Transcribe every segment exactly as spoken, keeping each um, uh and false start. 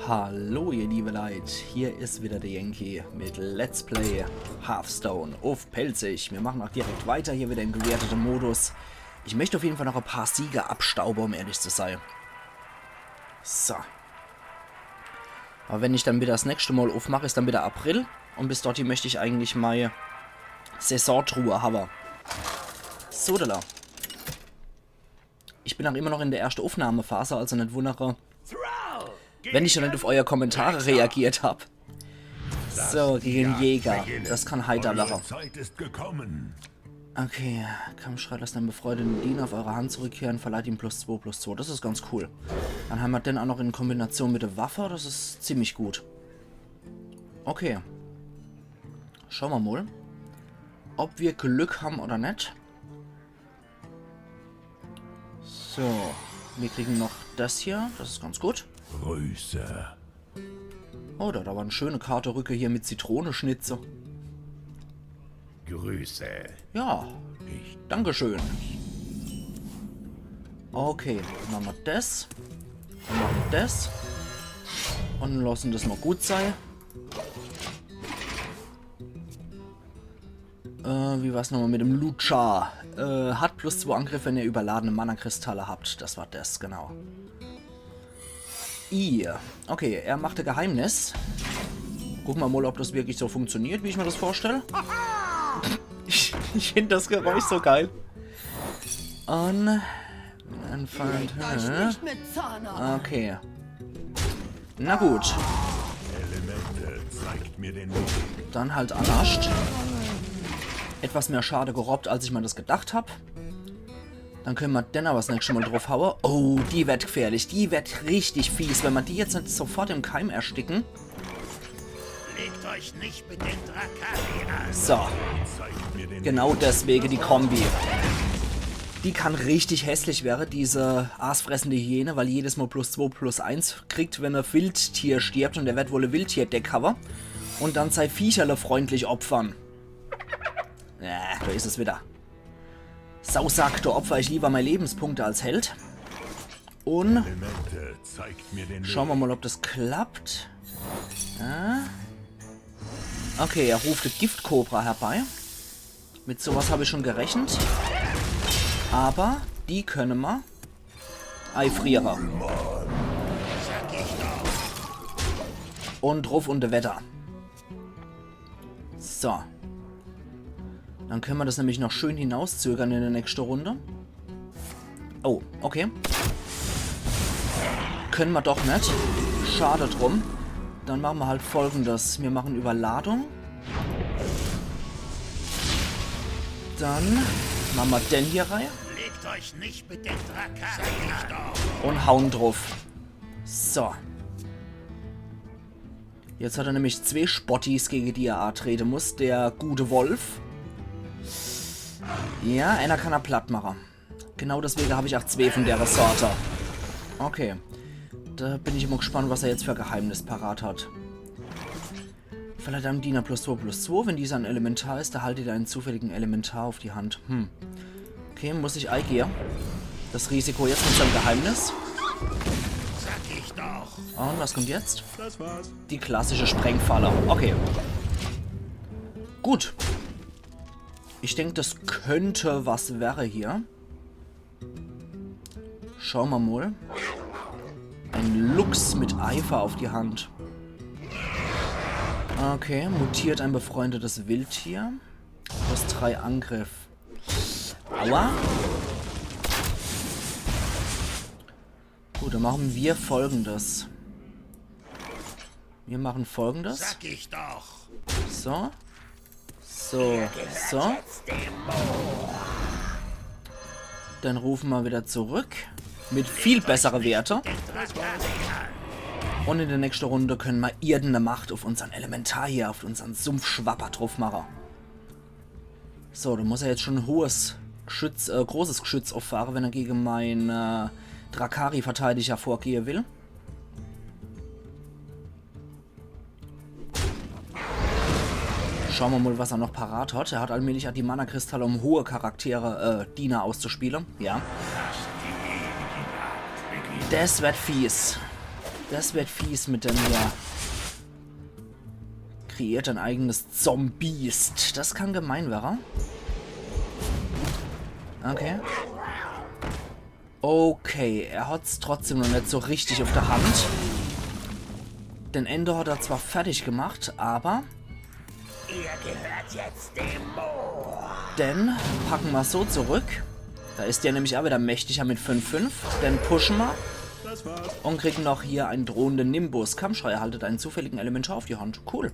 Hallo ihr liebe Leit, hier is wieder der Yankee mit Let's Play Hearthstone uff Pälzisch. Mir machen auch direkt weiter, hier wieder im gewerteten Modus. Ich möcht uff jeden Fall noch e paar Siege abstaube, um ehrlich zu sei. So. Aber wenn ich dann wieder das nächste Mal uffmach, is dann wieder April. Und bis dorthin möcht ich eigentlich mei Saisontruhe hawwe. So, da. Ich bin auch immer noch in der erschte Uffnahmephase, also net wunnere, wenn ich noch net uff euer Kommentare reagiert hab. So, gegen Jäger. Das kann heiter werre. Zeit ist gekommen. Okay, Kampfschrei, lasst einen befreundeten Diener auf eure Hand zurückkehren, verleiht ihm plus zwei, plus zwei. Das is ganz cool. Dann hammer den auch noch in Kombination mit der Waffe, das is ziemlich gut. Okay. Schaue mer mal, ob wir Glück haben oder net. So, wir kriegen noch das hier. Das is ganz gut. Grüße. Oh, da, da war e schöne Karte Rücke hier mit Zitroneschnitze. Grüße. Ja, Dankeschön. Okay, dann mache mer das. Dann mache mer das. Und lassen das mal gut sei. Äh, wie war's nochmal mit dem Lucha? Äh, hat plus zwei Angriff, wenn ihr überladene Mana-Kristalle habt. Das war das, genau. I. Okay, er macht e Geheimnis. Gucke mer mal, ob das wirklich so funktioniert, wie ich mir das vorstell. Ich, ich find das Geräusch so geil. Und ein Feind. Legt euch nicht mit Zorn an. Okay. Na gut. Elemente, zeigt mir den Weg. Dann halt annerscht. Etwas mehr Schade gerobbt, als ich mir das gedacht hab. Dann könne mer den aber das nächste Mal draufhaue. Oh, die werd gefährlich. Die werd richtig fies. Wenn mer die jetzt net sofort im Keim ersticken. Legt euch nicht mit den Drakari an. So. Zeigt mir den Weg. Genau deswege die Kombi. Die kann richtig hässlich werre, diese aasfressende Hyäne, weil jedes Mal plus zwei, plus eins kriegt, wenn e Wildtier stirbt, und er werd wohl e Wildtier-Deck hawwe. Und dann sei Viecherle freundlich opfern. Äh, da is es wieder. Sausack, da opfer ich lieber mei Lebenspunkte als Held. Und Elemente, zeigt mir den Weg. Schaue mer mal, ob das klappt. Ja. Okay, er ruft die Giftkobra herbei. Mit sowas hab ich schon gerechnet. Aber die könne mer eifriere. Und druff und weiter. So. Dann könne mer das nämlich noch schön hinauszögern in der nächste Runde. Oh, okay. Könne mer doch net. Schade drum. Dann mache mer halt Folgendes. Mir machen Überladung. Dann mache mer den hier rein. Legt euch nicht mit den Drakari an. Und hauen druff. So. Jetzt hat er nämlich zwee Spottis, gege die er atrete muss, der gute Wolf. Ja, einer kann er platt mache. Genau deswege hab ich auch zwee von der Sorte. Okay. Da bin ich immer gespannt, was er jetzt für e Geheimnis parat hat. Verleiht einem Diener plus zwei plus zwei. Wenn dieser ein Elementar ist, erhaltet ihr einen zufälligen Elementar auf die Hand. Hm. Okay, muss ich eigehe. Das Risiko jetzt mit seinem Geheimnis. Sag ich doch. Und was kommt jetzt? Das war's. Die klassische Sprengfalle. Okay. Gut. Ich denk, das könnte was werre hier. Schaue mer mal. Ein Luchs mit Eifer auf die Hand. Okay, mutiert ein befreundetes Wildtier. Plus drei Angriff. Aua. Gut, dann machen wir Folgendes. Wir machen Folgendes. Sag ich doch. So. So, so. Dann rufe mer wieder zurück. Mit viel bessere Werte. Und in der nächste Runde könne mer irgendeine Macht auf unseren Elementar hier, auf unseren Sumpfschwapper druff mache. So, da muss er jetzt schon ein hohes Geschütz, äh, großes Geschütz auffahre, wenn er gegen mein, äh, Drakari-Verteidiger vorgehe will. Schaue mer mal, was er noch parat hat. Er hat allmählich auch die Mana-Kristalle, um hohe Charaktere, äh, Diener auszuspiele. Ja. Das wird fies. Das wird fies mit dem hier. Kreiert ein eigenes Zombiest. Das kann gemein werre. Okay. Okay, er hat's trotzdem noch net so richtig auf der Hand. Den Ender hat er zwar fertig gemacht, aber Ihr gehört jetzt dem Moor. Den packe mer so zurück. Da is der nämlich auch wieder mächtiger mit fünf fünf. Den pushe mer. Das war's. Und kriegen noch hier einen drohenden Nimbus. Kampfschrei, erhaltet einen zufälligen Elementar auf die Hand. Cool.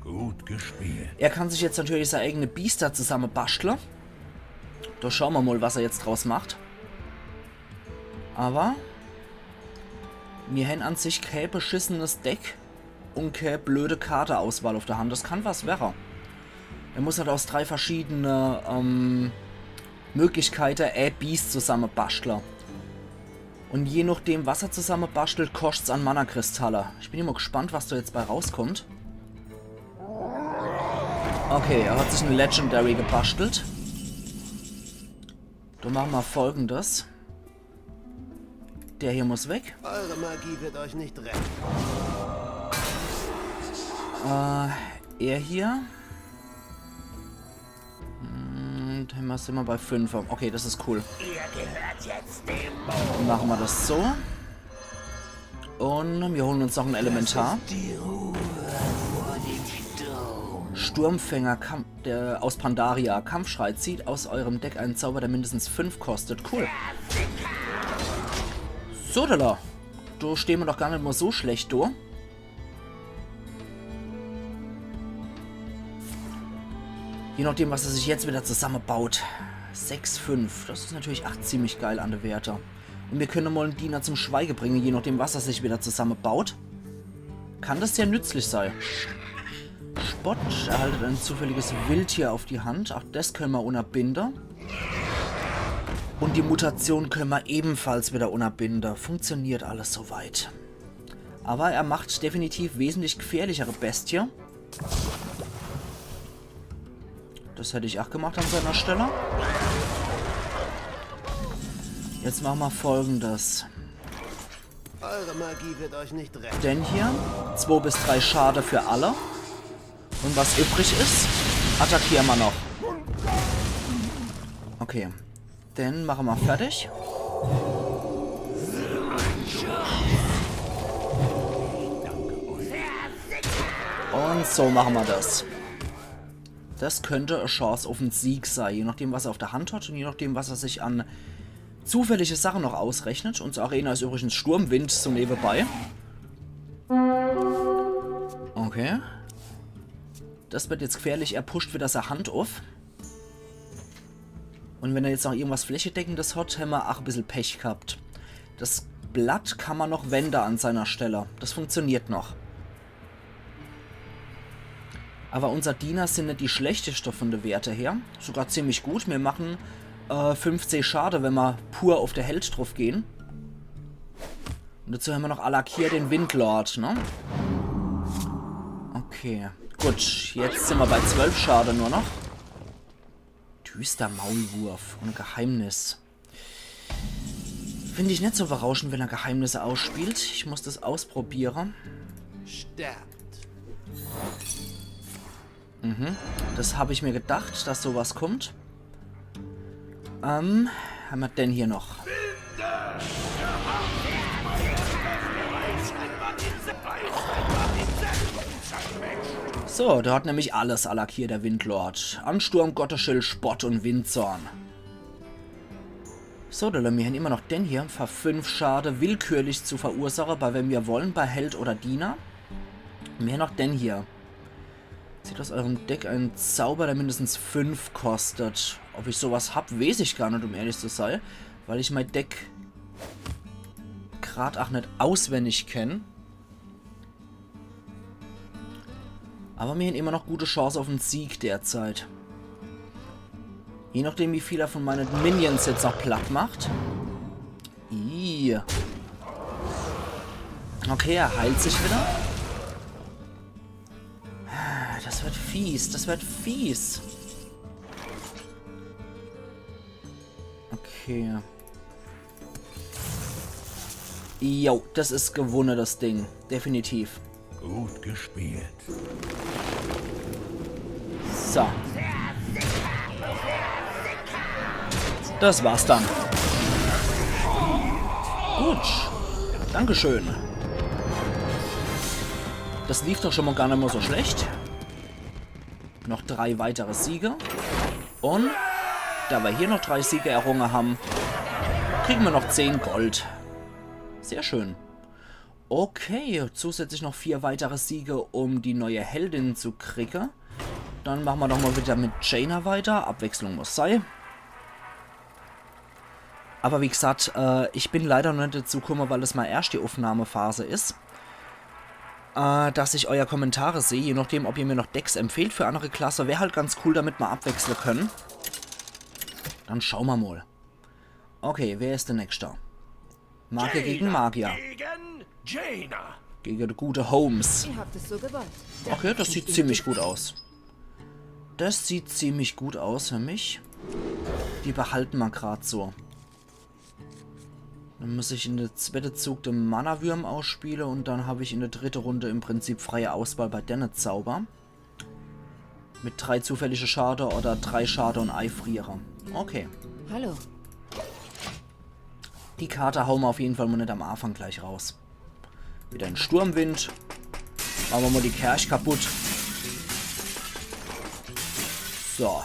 Gut gespielt. Er kann sich jetzt natürlich seine eigene Biester zusammenbasteln. Da schauen wir mal, was er jetzt draus macht. Aber wir haben an sich kein beschissenes Deck und keine blöde Karteauswahl auf der Hand. Das kann was werre. Er muss halt aus drei verschiedene, ähm, Möglichkeiten ein Biest zusammenbasteln. Und je nachdem, was er zusammenbastelt, kostet's an Mana-Kristalle. Ich bin immer gespannt, was da jetzt bei rauskommt. Okay, er hat sich eine Legendary gebastelt. Dann machen wir Folgendes. Der hier muss weg. Eure Magie wird euch nicht retten. Äh, er hier. Hm, dann sind wir bei fünf. Okay, das ist cool. Ihr gehört jetzt dem Moor. Dann machen wir das so. Und wir holen uns noch ein Elementar. Das ist die Ruhe vor dem Sturm. Sturmfänger Kamp-, der, aus Pandaria. Kampfschrei. Zieht aus eurem Deck einen Zauber, der mindestens fünf kostet. Cool. So, da. Da stehen wir doch gar nicht mal so schlecht da. Je nachdem, was er sich jetzt wieder zusammenbaut. Sechs fünf. Das ist natürlich auch ziemlich geil an der Werte. Und wir können mal einen Diener zum Schweigen bringen, je nachdem, was er sich wieder zusammenbaut. Kann das sehr nützlich sein. Spott, erhaltet ein zufälliges Wildtier auf die Hand. Auch das können wir unterbinden. Und die Mutation können wir ebenfalls wieder unterbinden. Funktioniert alles soweit. Aber er macht definitiv wesentlich gefährlichere Bestie. Das hätte ich auch gemacht an seiner Stelle. Jetzt machen wir Folgendes. Eure Magie wird euch nicht retten. Den hier. Zwei bis drei Schade für alle. Und was übrig ist, attackieren wir noch. Okay. Den machen wir fertig. Und so machen wir das. Das könnte eine Chance auf einen Sieg sein, je nachdem, was er auf der Hand hat und je nachdem, was er sich an zufällige Sachen noch ausrechnet. Unsere Arena ist übrigens Sturmwind, so nebenbei. Okay. Das wird jetzt gefährlich. Er pusht wieder seine Hand auf. Und wenn er jetzt noch irgendwas Flächedeckendes hat, hämmer ach e bissel Pech gehabt. Das Blatt kann man noch wende an seiner Stelle. Das funktioniert noch. Aber unser Diener sind net die schlechteste von de Werte her. Sogar ziemlich gut. Mir machen, äh, fünfzeh Schade, wenn mer pur auf de Held drauf gehen. Und dazu hämmer noch Alakia, den Windlord, ne? Okay. Gut, jetzt sind mer bei zwölf Schade nur noch. Düster Maulwurf und Geheimnis. Find ich net so berauschend, wenn er Geheimnisse ausspielt. Ich muss das ausprobieren. Sterbt. Mhm. Das hab ich mir gedacht, dass sowas kommt. Ähm, hämmer denn hier noch? So, der hat nämlich alles, Alakia, der Windlord. Ansturm, Gottesschild, Spott und Windzorn. So, dann hämmer immer noch den hier. Für fünf Schade willkürlich zu verursachen, bei wem wir wollen, bei Held oder Diener. Mir noch den hier. Zieht aus eurem Deck einen Zauber, der mindestens fünf kostet. Ob ich sowas hab, weiß ich gar net, um ehrlich zu sein. Weil ich mein Deck grad ach net auswendig kenn. Aber mir hämmer immer noch gute Chance auf en Sieg derzeit. Je nachdem, wie viel er von meinen Minions jetzt noch platt macht. Ih. Okay, er heilt sich wieder. Das wird fies, das wird fies. Okay. Jo, das is gewunne, das Ding. Definitiv. Gut gespielt. So. Das war's dann. Gut. Dankeschön. Das lief doch schon mal gar nicht mal so schlecht. Noch drei weitere Siege. Und da wir hier noch drei Siege errungen haben, kriegen wir noch zehn Gold. Sehr schön. Okay, zusätzlich noch vier weitere Siege, um die neue Heldin zu kriegen. Dann machen wir doch mal wieder mit Jaina weiter. Abwechslung muss sei. Aber wie gesagt, äh, ich bin leider noch nicht dazu gekommen, weil das meine erste Aufnahmephase ist, äh, dass ich euer Kommentare sehe, je nachdem, ob ihr mir noch Decks empfehlt für andere Klasse. Wär halt ganz cool, damit wir abwechseln können. Dann schauen wir mal. Okay, wer ist der Nächste? Magier gegen Magier. Gegen Jaina. Gegen der gute Holmes. Ihr habt es so gewollt. Okay, das sieht ziemlich gut aus. Das sieht ziemlich gut aus für mich. Die behalten wir grad so. Dann muss ich in der zweite Zug den Mana-Würm ausspielen und dann habe ich in der dritten Runde im Prinzip freie Auswahl bei denne Zauber. Mit drei zufällige Schade oder drei Schade und Eifriere. Okay. Hallo. Die Karte hauen wir auf jeden Fall mal nicht am Anfang gleich raus. Wieder ein Sturmwind. Machen wir mal die Kerch kaputt. So.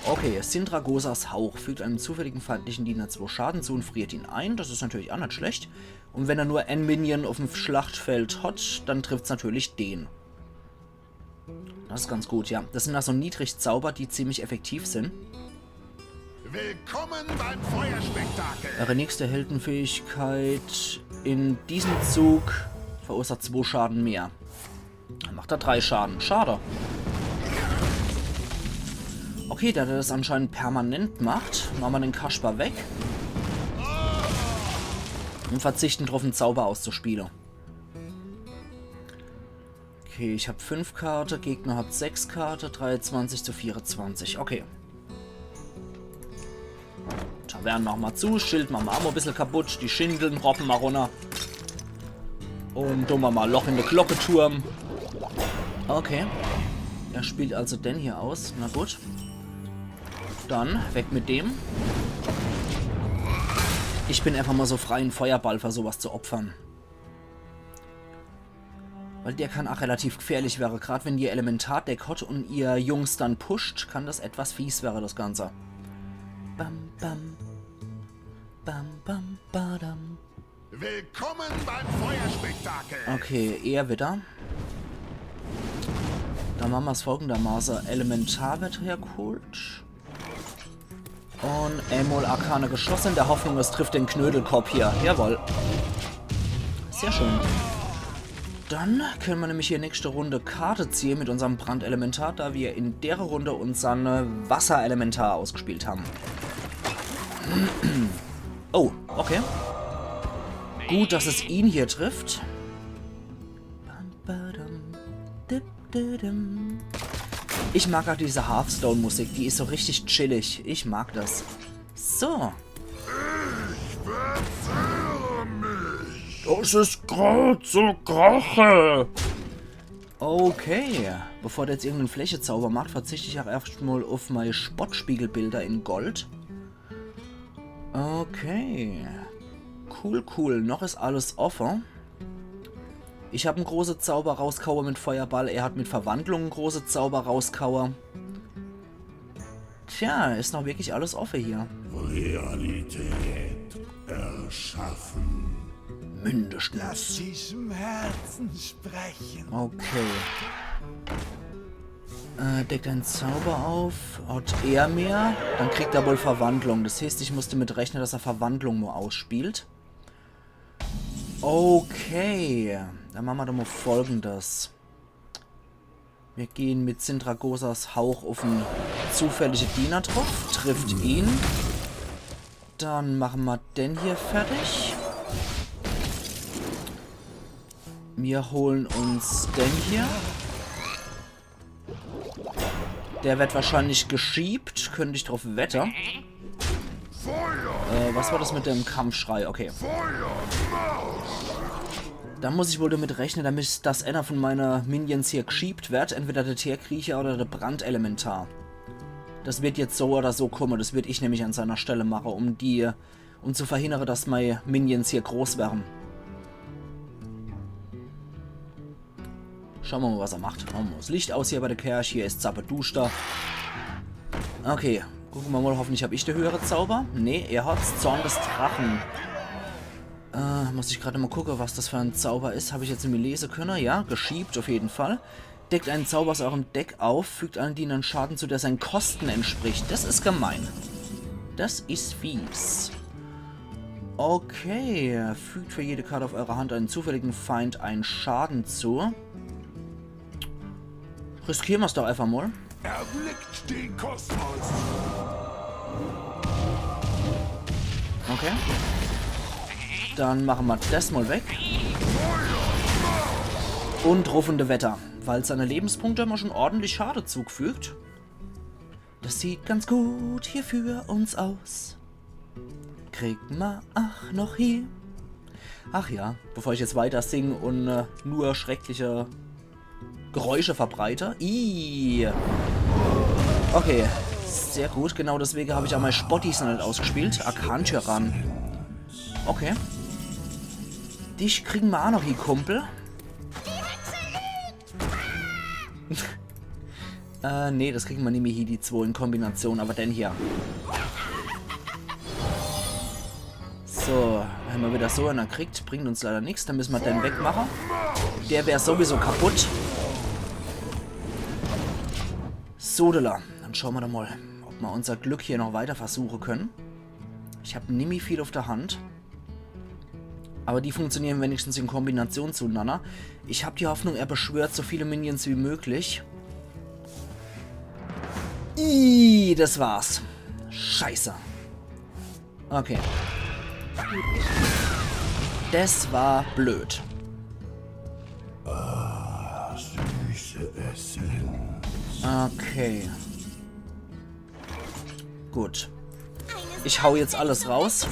Okay, Sindragosas Hauch fügt einem zufälligen feindlichen Diener zwei Schaden zu und friert ihn ein. Das ist natürlich auch nicht schlecht. Und wenn er nur ein Minion auf dem Schlachtfeld hat, dann trifft's natürlich den. Das ist ganz gut, ja. Das sind also Niedrigzauber, die ziemlich effektiv sind. Willkommen beim Feuerspektakel. Eure nächste Heldenfähigkeit in diesem Zug verursacht zwei Schaden mehr. Dann macht er drei Schaden. Schade. Okay, da der das anscheinend permanent macht, machen wir den Kasper weg. Und verzichten drauf, einen Zauber auszuspielen. Okay, ich hab fünf Karte, Gegner hat sechs Karte, dreiundzwanzig zu vierundzwanzig. Okay. Taverne machen wir zu, Schild machen wir auch mal ein bisschen kaputt, die Schindeln roppen wir runter. Und tun wir mal ein Loch in den Glockenturm. Okay. Er spielt also den hier aus. Na gut. Dann weg mit dem. Ich bin einfach mal so frei, einen Feuerball für sowas zu opfern. Weil der kann auch relativ gefährlich wäre. Grad wenn ihr Elementardeck hat und ihr Jungs dann pusht, kann das etwas fies wäre, das Ganze. Bam, bam. Bam, bam, badam. Willkommen beim Feuerspektakel. Okay, er wieder. Dann machen wir's folgendermaßen. Elementar wird hergeholt. Und einmal arkane Geschosse in der Hoffnung, es trifft den Knödelkopf hier. Jawohl. Sehr schön. Dann können wir nämlich hier nächste Runde Karte ziehen mit unserem Brandelementar, da wir in der Runde unseren äh, Wasserelementar ausgespielt haben. Oh, okay. Gut, dass es ihn hier trifft. Bam, badam, dip, didum. Ich mag auch diese Hearthstone-Musik, die ist so richtig chillig. Ich mag das. So. Ich verzehre mich. Das ist grad so Krache. Okay. Bevor der jetzt irgendeinen Flächezauber macht, verzichte ich auch erstmal auf meine Spottspiegelbilder in Gold. Okay. Cool, cool. Noch ist alles offen. Ich hab einen großen Zauber rausgehauen mit Feuerball. Er hat mit Verwandlung einen großen Zauber rausgehauen. Tja, ist noch wirklich alles offen hier. Realität erschaffen. Mindestens. Lass sie vom Herzen sprechen. Okay. Äh, deckt einen Zauber auf. Hat er mehr? Dann kriegt er wohl Verwandlung. Das heißt, ich musste mit rechnen, dass er Verwandlung nur ausspielt. Okay. Dann machen wir doch mal Folgendes. Wir gehen mit Sindragosas Hauch auf einen zufälligen Diener drauf. Trifft ihn. Dann machen wir den hier fertig. Wir holen uns den hier. Der wird wahrscheinlich geschiebt, könnte ich drauf wetten. Äh, was war das mit dem Kampfschrei? Okay. Da muss ich wohl damit rechne, damit, dass einer von meine Minions hier gschiebt wird. Entweder der Teerkriecher oder der Brandelementar. Das wird jetzt so oder so komme. Das würd ich nämlich an seiner Stelle mache, um die, um zu verhindere, dass mei Minions hier groß werre. Schaue mer mal, was er macht. Mache mer das Licht aus hier bei der Kerch. Hier is zappeduschter. Okay, gucke mer mal. Hoffentlich hab ich de höhere Zauber. Nee, er hat's. Zorn des Drachen. Äh, muss ich grad mal gucke, was das für ein Zauber is. Hab ich jetzt irgendwie lese könne? Ja, gschiebt auf jeden Fall. Deckt einen Zauber aus eurem Deck auf, fügt allen Dienern Schaden zu, der seinen Kosten entspricht. Das is gemein. Das is fies. Okay, fügt für jede Karte auf eurer Hand einen zufälligen Feind einen Schaden zu. Riskiere mer's doch einfach mal. Erblickt den Kosmos. Okay. Dann mache mer das mal weg. Und ruffende Wetter, weil seine Lebenspunkte immer schon ordentlich Schade zugefügt. Das sieht ganz gut hier für uns aus. Kriegt mer ach noch hie. Ach ja, bevor ich jetzt weiter sing und äh, nur schreckliche Geräusche verbreite. Ih. Okay, sehr gut. Genau deswege hab ich auch mei Spottis noch net ausgespielt. Arkan-Tyrann. Okay. Dich kriegen mer auch noch hie, Kumpel. Äh, nee, das kriegen mer nimmi hie, die zwo in Kombination, aber den hier. So, wenn mer wieder so einer kriegt, bringt uns leider nix. Dann müssen mer den wegmache. Der wär sowieso kaputt. Sodala, dann schaue mer doch mal, ob mer unser Glück hier noch weiter versuche können. Ich hab nimmi viel auf der Hand. Aber die funktionieren wenigstens in Kombination zueinander. Ich hab die Hoffnung, er beschwört so viele Minions wie möglich. Ih, das war's. Scheiße. Okay. Das war blöd. Ah, süße Essenz. Okay. Gut. Ich hau jetzt alles raus.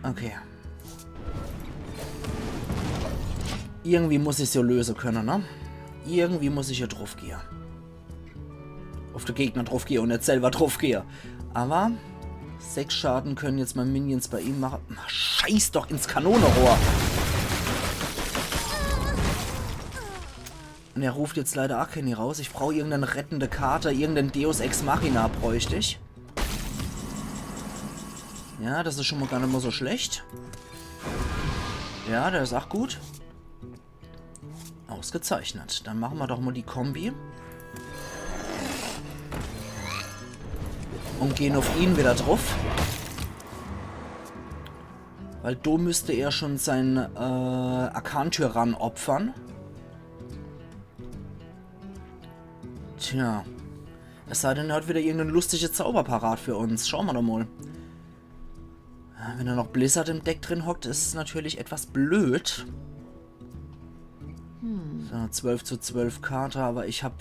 Okay. Irgendwie muss ich's ja löse könne, ne? Irgendwie muss ich ja druffgehe. Auf de Gegner druffgehe und net selber druffgehe. Aber sechs Schaden können jetzt mei Minions bei ihm mache. Scheiß doch ins Kanonerohr. Und er ruft jetzt leider ach kenni raus. Ich brauch irgendeine rettende Karte, irgendein Deus Ex Machina bräucht ich. Ja, das is schon mal gar net mal so schlecht. Ja, der is ach gut. Ausgezeichnet. Dann mache mer doch mal die Kombi. Und gehen auf ihn wieder druff. Weil do müsste er schon sein äh, Arkan-Tyrann opfern. Tja. Es sei denn, er hat wieder irgendein lustige Zauber parat für uns. Schaue mer doch mal. Wenn er noch Blizzard im Deck drin hockt, is es natürlich etwas blöd. So, zwölf zu zwölf Karte, aber ich hab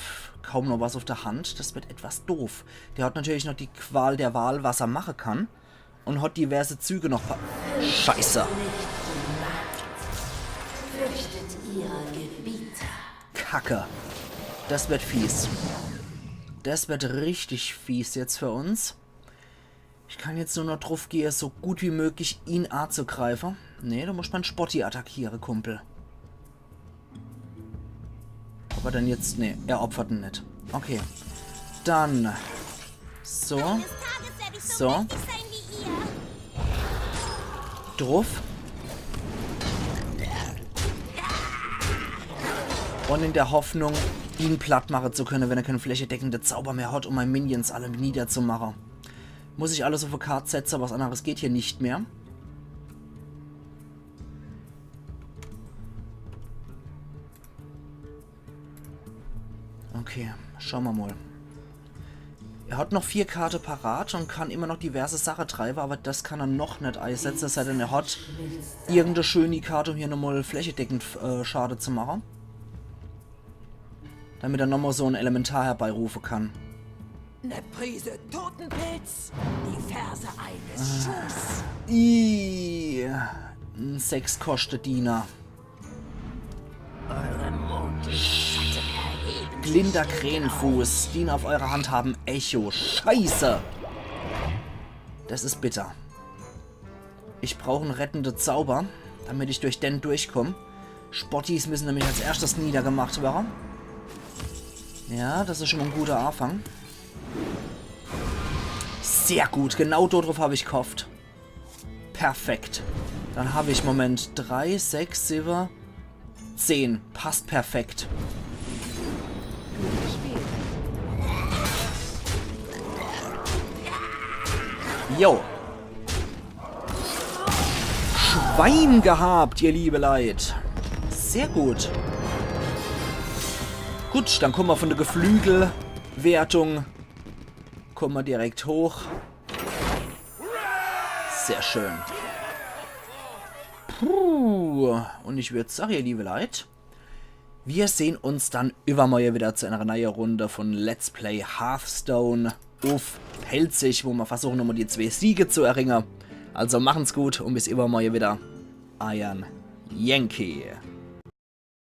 kaum noch was auf der Hand. Das wird etwas doof. Der hat natürlich noch die Qual der Wahl, was er mache kann. Und hat diverse Züge noch pa- Scheiße. Fürchtet ihre Gebieter. Kacke. Das wird fies. Das wird richtig fies jetzt für uns. Ich kann jetzt nur noch druffgehe, so gut wie möglich ihn anzugreife. Nee, du musst mein Spotti attackiere, Kumpel. Aber dann jetzt, nee, er opfert ihn net. Okay. Dann. So. So. Druff. Und in der Hoffnung, ihn platt mache zu könne, wenn er kein flächedeckende Zauber mehr hat, um meine Minions alle niederzumache. Muss ich alles auf e Kart setze, was anderes geht hier nicht mehr. Okay, schaue mer mal. Er hat noch vier Karte parat und kann immer noch diverse Sache treibe, aber das kann er noch net eisetze, es sei denn, er hat irgendeine schöne Karte, um hier nochmal flächedeckend äh, Schade zu mache. Damit er nochmal so ein Elementar herbeirufe kann. Eine Prise Totenpilz, die Ferse eines Schuhs. Ih, ein Sechs-Koschte-Diener. Eure mondlichen Schatten erheben sich Blinder gegen Krähenfuß. Diener auf eurer Hand haben Echo. Scheiße. Das is bitter. Ich brauch en rettende Zauber, damit ich durch den durchkomm. Spottis müssen nämlich als erschtes niedergemacht werre. Ja, das is schon mol en guter Aafang. Sehr gut, genau do druff hab ich gehofft. Perfekt. Dann hab ich, Moment, drei, sechs, siwwe, zehn. Passt perfekt. Jo. Schwein gehabt, ihr liebe Leit. Sehr gut. Gut, dann komme mer von der Geflügelwertung, komme mer direkt hoch. Sehr schön. Puh. Und ich würd sage, ihr liebe Leit, wir sehn uns dann iwwermorje wieder zu einer neue Runde von Let's Play Hearthstone uff Pälzisch, wo mer versuchen, nochmal die zwee Siege zu erringe. Also machen's gut und bis iwwermorje wieder. Eiern Yankee.